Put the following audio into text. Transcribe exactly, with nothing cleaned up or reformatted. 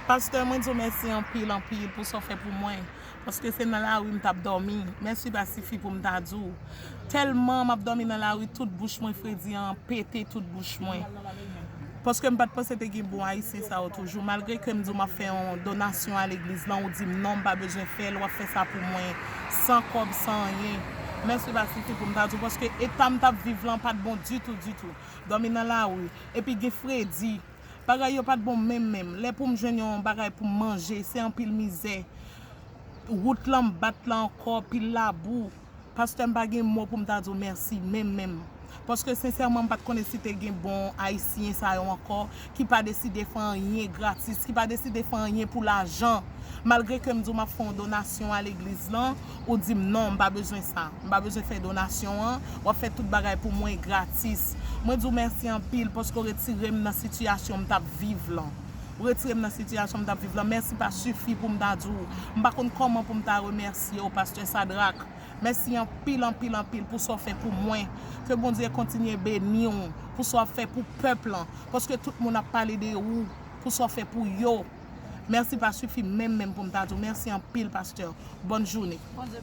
Pastè, mwen di w mèsi anpil, anpil pou sa w fè pou mwen. Paske se nan lari m t ap dòmi. Mèsi pa sifi pou m ta di w. Tèlman m ap dòmi nan lari, tout bouch mwen fredi an pete, tout bouch mwen. Paske m pa t panse te gen bon ayisyen sa yo toujou. Malgre ke m di w m ap fè yon donasyon a legliz lan, ou di m non, m pa bezwen fè l, w ap fè sa pou mwen. San kòb, san anyen. Mèsi pa sifi pou m ta di w, paske eta m t ap viv lan pa t bon ditou, ditou. Dòmi nan lari, epi gen fredi. Bagay yo pa t bon menm, menm. Lè pou m jwenn yon bagay pou m manje, se anpil mizè. Wout lan m bat la ankò, pil labou. Pastè, m pa gen mo pou m ta di w mèsi, menm, menm. Paske sensèman, m pa t konnen si te gen bon ayisyen sa yo ankò, ki pa deside fè anyen gratis, ki pa deside fè anyen pou lajan. Malgre ke m di w m ap fè yon donasyon a legliz lan, ou di m non, m pa bezwen sa. M pa bezwen fè donasyon an, w ap fè tout bagay pou mwen gratis. Mwen di w mèsi anpil paske w retire m nan sitiyasyon m t ap viv lan. Ou retire m nan sitiyasyon m t ap viv lan. Mèsi pa sifi pou m ta di w. M pa konn kòman pou m ta remèsye w, pastè Sadrak. Mèsi anpil, anpil, anpil pou sa w fè pou mwen. Ke Bondye kontinye beni w pou sa w ap fè pou pèp lan. Paske tout moun ap pale de ou, pou sa w fè pou yo. Mèsi pa sifi menm, menm pou m ta di w. Mèsi anpil, pastè. Bòn jounen.